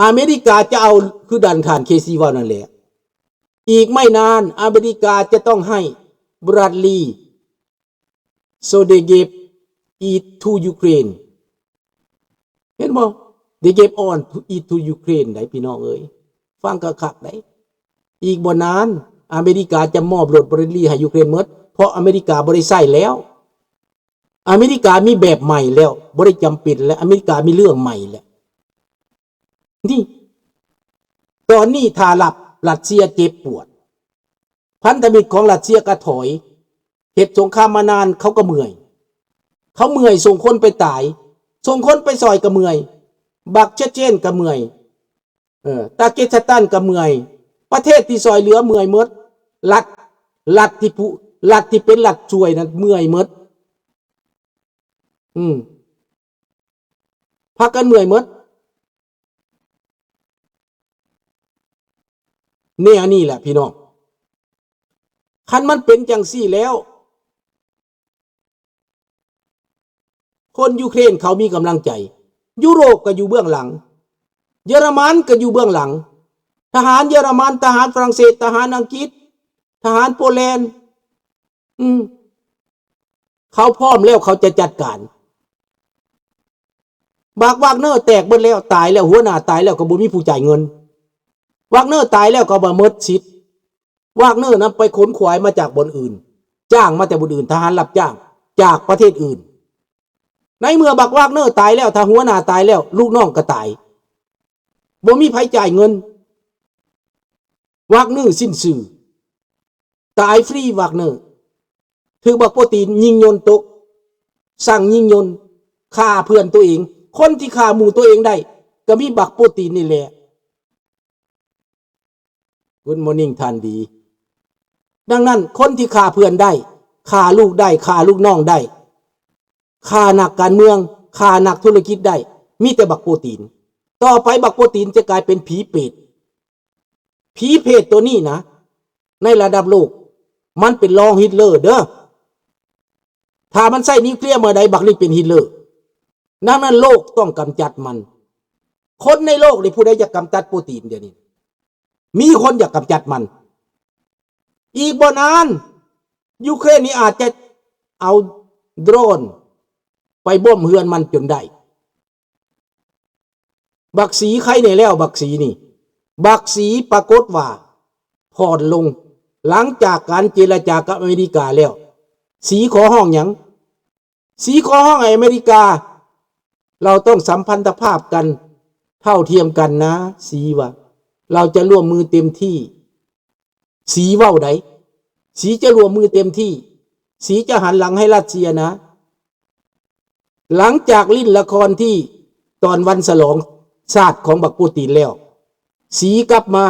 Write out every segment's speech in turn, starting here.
ອາເມລິກາຈະເອົາ ຄືດັ່ງທ່ານ ເຄຊີ ເວົ້ານັ້ນແຫຼະ. ອີກໄມ່ນານ ອາເມລິກາຈະຕ້ອງໃຫ້ Bradley, so they gave it to Ukraine. ເຫັນບໍ່? They gave all to it to Ukraine ໄດ໋ ພີ່ນ້ອງເອີຍ. ຟັງຄັກໆ ໄດ໋. ອີກບໍ່ນານ ອາເມລິກາຈະມອບລົດ Bradley ໃຫ້ຢູເຄຣນໝົດ ເພາະອາເມລິກາບໍ່ໄດ້ໃຊ້ແລ້ວ. ອາເມລິກາມີແບບໃໝ່ແລ້ວ ບໍ່ໄດ້ຈຳເປັນແລ້ວ. ອາເມລິກາມີເລື່ອງໃໝ່ແລ້ວ. ນີ້ ຕອນນີ້ຖ້າລັບ ຣັດເຊຍເຈັບປວດ. ພັນທະມິດຂອງຣັດເຊຍກໍຖອຍ. ເຮັດສົງຄາມມານານ ເຂົາກໍເມື່ອຍ. ເຂົາເມື່ອຍ ສົ່ງຄົນໄປຕາຍ. ສົ່ງຄົນໄປຊ່ອຍກໍເມື່ອຍ. ບັກເຊັດເຈນກໍເມື່ອຍ. ເອີ ຕາເກສະຕັນກໍເມື່ອຍ. ປະເທດທີ່ຊ່ອຍເຫຼືອເມື່ອຍໝົດ. ລັດ ລັດທີ່ຜູ້ ລັດທີ່ເປັນລັດຊ່ວຍນັ້ນເມື່ອຍໝົດ. ອືມ ພາກັນເມື່ອຍໝົດ. ແນວນີ້ແຫຼະພີ່ນ້ອງ ຄັນມັນເປັນຈັ່ງຊີ້ແລ້ວ ຄົນຢູເຄຣນເຂົາມີກຳລັງໃຈ. ຢູໂຣບກໍຢູ່ເບື້ອງຫຼັງ. ເຢຍລະມັນກໍຢູ່ເບື້ອງຫຼັງ. ທະຫານເຢຍລະມັນ, ທະຫານຝຣັ່ງເສດ, ທະຫານອັງກິດ, ທະຫານໂປແລນ. ອືມ ເຂົາພ້ອມແລ້ວ ເຂົາຈະຈັດການ. ບັກວາກເນີແຕກເບິດແລ້ວ, ຕາຍແລ້ວ, ຫົວໜ້າຕາຍແລ້ວ ກໍບໍ່ມີຜູ້ຈ່າຍເງິນ. ວາກເນີຕາຍແລ້ວ ກໍບໍ່ໝົດສິດ. ວາກເນີນຳໄປຂົນຂວາຍມາຈາກບ່ອນອື່ນ, ຈ້າງມາແຕ່ບ່ອນອື່ນ, ທະຫານຮັບຈ້າງຈາກປະເທດອື່ນ. ໃນເມື່ອບັກວາກເນີຕາຍແລ້ວ, ຖ້າຫົວໜ້າຕາຍແລ້ວ, ລູກນ້ອງກໍຕາຍ. ບໍ່ມີໃຜຈ່າຍເງິນ. ວາກເນີສິ້ນຊື່. ຕາຍຟຣີວາກເນີ. ຖືກບັກໂປຕີນຍິງຍົນຕົກ, ສັ່ງຍິງຍົນ, ຂ້າເພື່ອນໂຕເອງ. ຄົນທີ່ຂ້າໝູ່ໂຕເອງໄດ້ ກໍມີບັກໂປຕີນນີ້ແຫຼະ. Good morning ທ່ານດີ. ດັ່ງນັ້ນ ຄົນທີ່ຂ້າເພື່ອນໄດ້, ຂ້າລູກໄດ້, ຂ້າລູກນ້ອງໄດ້, ຂ້ານັກການເມືອງ, ຂ້ານັກທຸລະກິດໄດ້, ມີແຕ່ບັກໂປຕີນ. ຕໍ່ໄປບັກໂປຕີນຈະກາຍເປັນຜີເປດ. ຜີເປດໂຕນີ້ນະ ໃນລະດັບໂລກ ມັນເປັນລອງຮິດເລີເດີ. ຖ້າມັນໃຊ້ນິວເຄລຍເມື່ອໃດ ບັກນີ້ເປັນຮິດເລີ. ດັ່ງນັ້ນໂລກຕ້ອງກຳຈັດມັນ. ຄົນໃນໂລກນີ້ ຜູ້ໃດຢາກກຳຈັດໂປຕີນດຽວນີ້? ມີຄົນຢາກກຳຈັດມັນ. ອີກບໍ່ນານ ຢູເຄຣນນີ້ອາດຈະເອົາໂດຣນໄປບົ້ມເຮືອນມັນຈົນໄດ້. ບັກສີໄຄແນ່ແລ້ວ ບັກສີນີ້. ບັກສີປາກົດວ່າຜ່ອນລົງ ຫຼັງຈາກການເຈລະຈາກັບອາເມລິກາແລ້ວ. ສີຂໍຮ້ອງຫຍັງ? ສີຂໍຮ້ອງໃຫ້ອາເມລິກາ ເຮົາຕ້ອງສຳພັນທະພາບກັນ ເທົ່າທຽມກັນນະ ສີວ່າ ເຮົາຈະຮ່ວມມືເຕັມທີ່. ສີເວົ້າໃດ໋ ສີຈະຮ່ວມມືເຕັມທີ່, ສີຈະຫັນຫຼັງໃຫ້ຣັດເຊຍນະ. ຫຼັງຈາກຫຼິ້ນລະຄອນທີ່ຕອນວັນສະຫຼອງຊາດຂອງບັກປູຕິນແລ້ວ, ສີກັບມາ,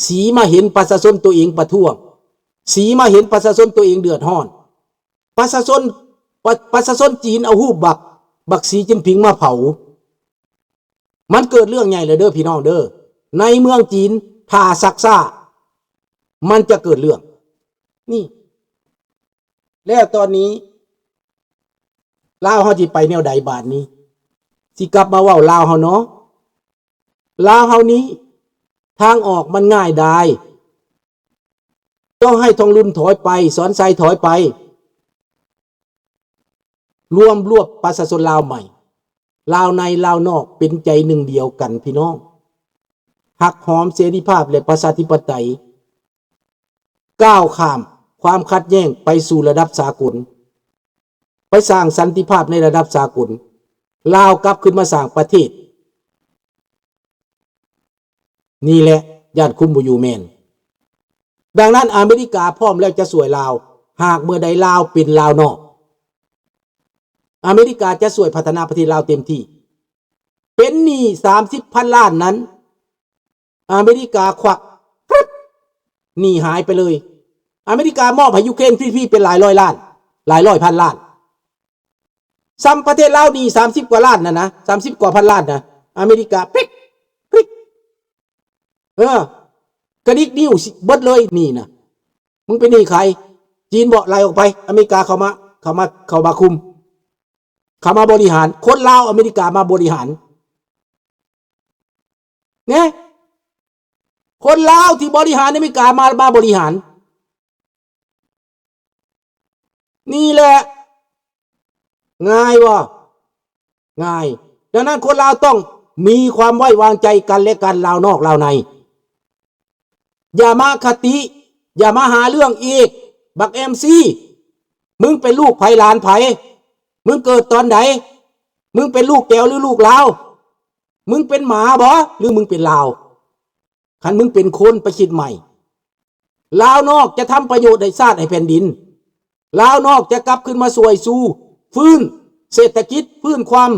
ສີມາເຫັນປະຊາຊົນຕົວເອງປະທ້ວງ, ສີມາເຫັນປະຊາຊົນຕົວເອງເດືອດຮ້ອນ. ປະຊາຊົນ ປະ ປະຊາຊົນຈີນເອົາຮູບບັກ ບັກສີຈິ້ນຜິງມາເຜົາ. ມັນເກີດເລື່ອງໃຫຍ່ແລ້ວເດີພີ່ນ້ອງເດີ. ໃນເມືອງຈີນ ຖ້າຊັກຊ້າ ມັນຈະເກີດເລື່ອງ. ນີ້ ແລ້ວຕອນນີ້ ລາວເຮົາຊິໄປແນວໃດບາດນີ້? ຊິກັບມາເວົ້າລາວເຮົາເນາະ. ລາວເຮົານີ້ ທາງອອກມັນງ່າຍດາຍ. ຕ້ອງໃຫ້ທອງລຸນຖອຍໄປ, ສອນໄຊຖອຍໄປ, ລວມລວບປະຊາຊົນລາວໃໝ່, ລາວໃນລາວນອກເປັນໃຈໜຶ່ງດຽວກັນພີ່ນ້ອງ, ຮັກຫອມເສລີພາບ ແລະ ປະຊາທິປະໄຕ, ກ້າວຂ້າມຄວາມຂັດແຍ່ງໄປສູ່ລະດັບສາກົນ. ໄປສ້າງສັນຕິພາບໃນລະດັບສາກົນ, ລາວກັບຄືນມາສ້າງປະເທດ. ນີ້ແຫຼະ ຢ້ານຄຸມບໍ່ຢູ່ແມ່ນ. ດັ່ງນັ້ນ ອາເມລິກາພ້ອມແລ້ວຈະຊ່ວຍລາວ, ຫາກເມື່ອໃດລາວເປັນລາວນອກ, ອາເມລິກາຈະຊ່ວຍພັດທະນາປະເທດລາວເຕັມທີ່. ເປັນໜີ້ສາມສິບພັນລ້ານນັ້ນ, ອາເມລິກາຄວັກປຶບ ໜີ້ຫາຍໄປເລີຍ. ອາເມລິກາມອບໃຫ້ຢູເຄຣນຟຣີໆ ເປັນຫຼາຍຮ້ອຍລ້ານ, ຫຼາຍຮ້ອຍພັນລ້ານ. ສ່ຳປະເທດລາວໜີ້ສາມສິບກວ່າລ້ານນັ້ນນະ, ສາມສິບກວ່າພັນລ້ານນະ, ອາເມລິກາປິກ ປິກ. ເອີ ກະດິກນິ້ວເບິດເລີຍໜີ້ນະ. ມຶງເປັນໜີ້ໃຜ? ຈີນບໍ? ໄລ່ອອກໄປ. ອາເມລິກາເຂົ້າມາ, ເຂົ້າມາ, ເຂົ້າມາຄຸມ, ເຂົ້າມາບໍລິຫານ. ຄົນລາວອາເມລິກາມາບໍລິຫານ. ແນະ ຄົນລາວທີ່ບໍລິຫານອາເມລິກາມາ ມາບໍລິຫານ ນີ້ແຫຼະ ງ່າຍບໍ່? ງ່າຍ. ດັ່ງນັ້ນຄົນລາວຕ້ອງມີຄວາມໄວ້ວາງໃຈກັນແລະກັນ ລາວນອກລາວໃນ. ຢ່າມາຄະຕິ, ຢ່າມາຫາເລື່ອງອີກ. ບັກເອັມຊີ ມຶງເປັນລູກໃຜຫຼານໃຜ? ມຶງເກີດຕອນໃດ? ມຶງເປັນລູກແກວຫຼືລູກລາວ? ມຶງເປັນໝາບໍ ຫຼືມຶງເປັນລາວ? ຄັນມຶງເປັນຄົນ ໄປຄິດໃໝ່. ລາວນອກຈະທຳປະໂຫຍດໃຫ້ຊາດໃຫ້ແຜ່ນດິນ. ລາວນອກຈະກັບຄືນມາຊ່ວຍຊູຟື້ນເສດຖະກິດ, ຟື້ນຄວາມ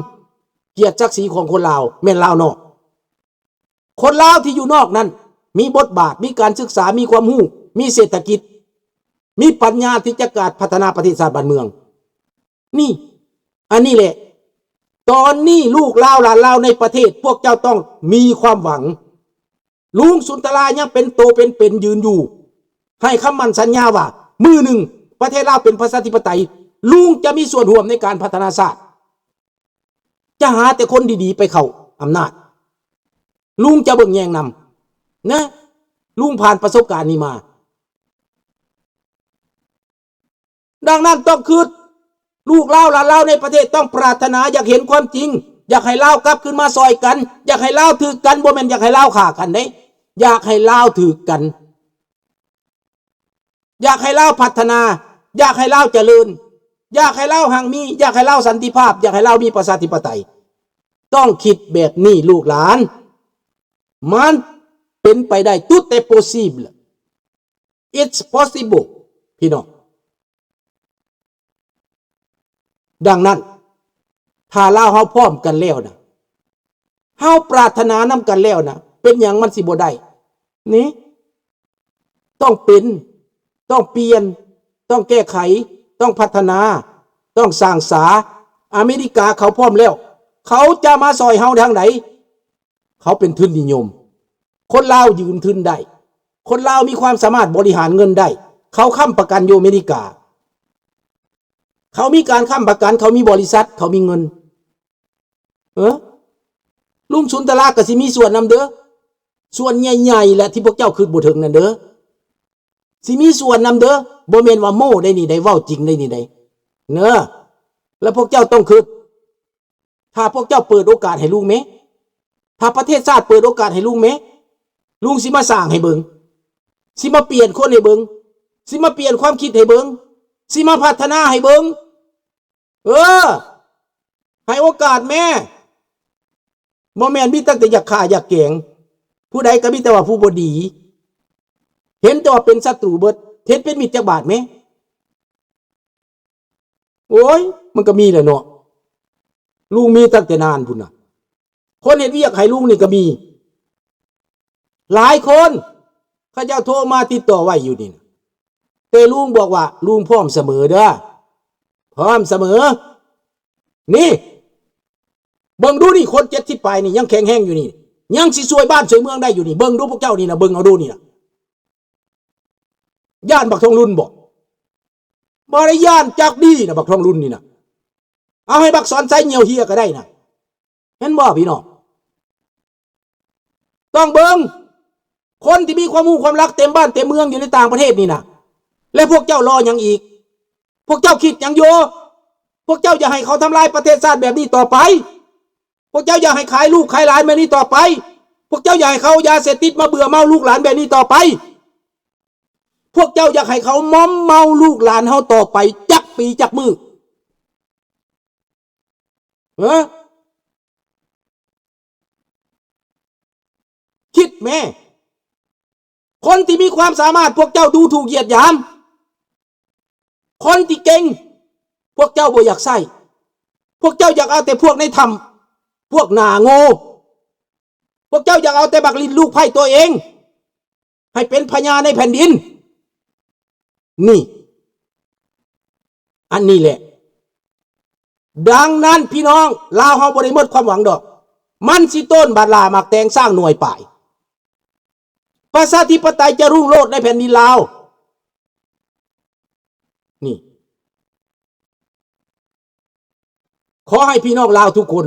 ກຽດສັກສີຂອງຄົນລາວ ແມ່ນລາວນອກ. ຄົນລາວທີ່ຢູ່ນອກນັ້ນ ມີບົດບາດ, ມີການສຶກສາ, ມີຄວາມຮູ້, ມີເສດຖະກິດ, ມີປັນຍາທີ່ຈະການພັດທະນາປະເທດຊາດບ້ານເມືອງ. ນີ້ ອັນນີ້ແຫຼະ ຕອນນີ້ລູກລາວຫຼານລາວໃນປະເທດ ພວກເຈົ້າຕ້ອງມີຄວາມຫວັງ. ລຸງສຸນທະລາຍັງເປັນໂຕເປັນເປັນຢືນຢູ່ ໃຫ້ຄຳໝັ້ນສັນຍາວ່າ ມື້ໜຶ່ງປະເທດລາວເປັນປະຊາທິປະໄຕ ລຸງຈະມີສ່ວນຮ່ວມໃນການພັດທະນາຊາດ. ຈະຫາແຕ່ຄົນດີໆໄປເຂົ້າອຳນາດ. ລຸງຈະເບິ່ງແຍງນຳນະ. ລຸງຜ່ານປະສົບການນີ້ມາ. ດັ່ງນັ້ນຕ້ອງຄິດ ລູກລາວຫຼານລາວໃນປະເທດຕ້ອງປາດຖະໜາຢາກເຫັນຄວາມຈິງ, ຢາກໃຫ້ລາວກັບຄືນມາຊ່ອຍກັນ, ຢາກໃຫ້ລາວຖືກກັນ, ບໍ່ແມ່ນຢາກໃຫ້ລາວຂ້າກັນເດ້, ຢາກໃຫ້ລາວຖືກກັນ. ຢາກໃຫ້ລາວພັດທະນາ, ຢາກໃຫ້ລາວຈະເລີນ, ຢາກໃຫ້ລາວຮັ່ງມີ, ຢາກໃຫ້ລາວສັນຕິພາບ, ຢາກໃຫ້ລາວມີປະຊາທິປະໄຕ. ຕ້ອງຄິດແບບນີ້ລູກຫຼານ. ມັນເປັນໄປໄດ້, tout est possible. It's possible ພີ່ນ້ອງ. ດັ່ງນັ້ນ ຖ້າລາວເຮົາພ້ອມກັນແລ້ວນະ, ເຮົາປາດຖະໜານຳກັນແລ້ວນະ, ເປັນຫຍັງມັນຊິບໍ່ໄດ້? ນີ້ ຕ້ອງເປັນ, ຕ້ອງປ່ຽນ, ຕ້ອງແກ້ໄຂ, ຕ້ອງພັດທະນາ, ຕ້ອງສ້າງສາ. ອາເມລິກາເຂົາພ້ອມແລ້ວ, ເຂົາຈະມາຊ່ອຍເຮົາທາງໃດ? ເຂົາເປັນທຶນນິຍົມ. ຄົນລາວຢືມທຶນໄດ້. ຄົນລາວມີຄວາມສາມາດບໍລິຫານເງິນໄດ້. ເຂົາຄ້ຳປະກັນຢູ່ອາເມລິກາ. ເຂົາມີການຄ້ຳປະກັນ, ເຂົາມີບໍລິສັດ, ເຂົາມີເງິນ. ເອີ ລຸງສຸນທະລາກໍຊິມີສ່ວນນຳເດີ. ສ່ວນໃຫຍ່ໆແຫຼະທີ່ພວກເຈົ້າຄິດບໍ່ເຖິງນັ້ນເດີ. ຊິມີສ່ວນນຳເດີ. ບໍ່ແມ່ນວ່າໂມ້ໄດ໋ນີ້ໄດ໋, ເວົ້າຈິງໄດ໋ນີ້ໄດ໋. ເນີ. ແລ້ວພວກເຈົ້າຕ້ອງຄິດ ຖ້າພວກເຈົ້າເປີດໂອກາດໃຫ້ລຸງແມ້, ຖ້າປະເທດຊາດເປີດໂອກາດໃຫ້ລຸງແມ້, ລຸງຊິມາສ້າງໃຫ້ເບິ່ງ, ຊິມາປ່ຽນຄົນໃຫ້ເບິ່ງ, ຊິມາປ່ຽນຄວາມຄິດໃຫ້ເບິ່ງ, ຊິມາພັດທະນາໃຫ້ເບິ່ງ. ເອີ ໃຫ້ໂອກາດແມ້. ບໍ່ແມ່ນມີຕັ້ງແຕ່ຢາກຂ້າຢາກແກງ, ຜູ້ໃດກໍມີແຕ່ວ່າຜູ້ບໍ່ດີ, ເຫັນແຕ່ວ່າເປັນສັດຕູເບິດ, ເຫັນເປັນມິດຈັກບາດແມ້. ໂອ້ຍ ມັນກໍມີແຫຼະເນາະ, ລຸງມີຕັ້ງແຕ່ນານພຸ້ນນະ. ຄົນເຮັດວຽກໃຫ້ລຸງນີ້ກໍມີຫຼາຍຄົນ, ເຂົາເຈົ້າໂທມາຕິດຕໍ່ໄວ້ຢູ່ນີ້ນະ. ແຕ່ລຸງບອກວ່າລຸງພ້ອມສະເໝີເດີ, ພ້ອມສະເໝີ. ນີ້ ເບິ່ງດູນີ້, ຄົນເຈັດສິບປາຍນີ້ຍັງແຂງແຮງຢູ່ນີ້, ຍັງຊິຊ່ວຍບ້ານຊ່ວຍເມືອງໄດ້ຢູ່ນີ້. ເບິ່ງດູພວກເຈົ້ານີ້ນະ, ເບິ່ງເອົາດູນີ້ນະ. ຢ້ານບັກທອງລຸນບໍ? ບໍ່ໄດ້ຢ້ານຈັກດີ້ນະ ບັກທອງລຸນນີ້ນະ. ເອົາໃຫ້ບັກສອນໄຊຍ່ຽວເຮຍກໍໄດ້ນະ. ເຫັນບໍ່ພີ່ນ້ອງ? ຕ້ອງເບິ່ງ ຄົນທີ່ມີຄວາມຮູ້ຄວາມລັກເຕັມບ້ານເຕັມເມືອງຢູ່ໃນຕ່າງປະເທດນີ້ນະ ແລະ ພວກເຈົ້າລໍຫຍັງອີກ? ພວກເຈົ້າຄິດຫຍັງຢູ່? ພວກເຈົ້າຢາກໃຫ້ເຂົາທຳລາຍປະເທດຊາດແບບນີ້ຕໍ່ໄປ? ພວກເຈົ້າຢາກໃຫ້ຂາຍລູກຂາຍຫຼານແບບນີ້ຕໍ່ໄປ? ພວກເຈົ້າຢາກໃຫ້ເຂົາເອົາຢາເສບຕິດມາເບື່ອເມົາລູກຫຼານແບບນີ້ຕໍ່ໄປ? ພວກເຈົ້າຢາກໃຫ້ເຂົາມອມເມົາລູກຫຼານເຮົາຕໍ່ໄປຈັກປີຈັກມື້? ເອີ ຄິດແມ້. ຄົນທີ່ມີຄວາມສາມາດພວກເຈົ້າດູຖູກຢຽດຫຍາມ, ຄົນທີ່ເກັ່ງພວກເຈົ້າບໍ່ຢາກໃຊ້. ພວກເຈົ້າຢາກເອົາແຕ່ພວກໃນຖ້ຳ, ພວກໜ້າໂງ່. ພວກເຈົ້າຢາກເອົາແຕ່ບັກລິ້ນລູກໄພ້ຕົວເອງ ໃຫ້ເປັນພະຍາໃນແຜ່ນດິນ. ນີ້ ອັນນີ້ແຫຼະ. ດັ່ງນັ້ນພີ່ນ້ອງ, ລາວເຮົາບໍ່ໄດ້ໝົດຄວາມຫວັງດອກ. ມັນຊິໂຕນບາດຫຼ້າໝາກແຕງຊ້າງໜ່ວຍປາຍ. ປະຊາທິປະໄຕຈະລຸງໂລດໃນແຜ່ນດິນລາວ. ນີ້ ຂໍໃຫ້ພີ່ນ້ອງລາວທຸກຄົນ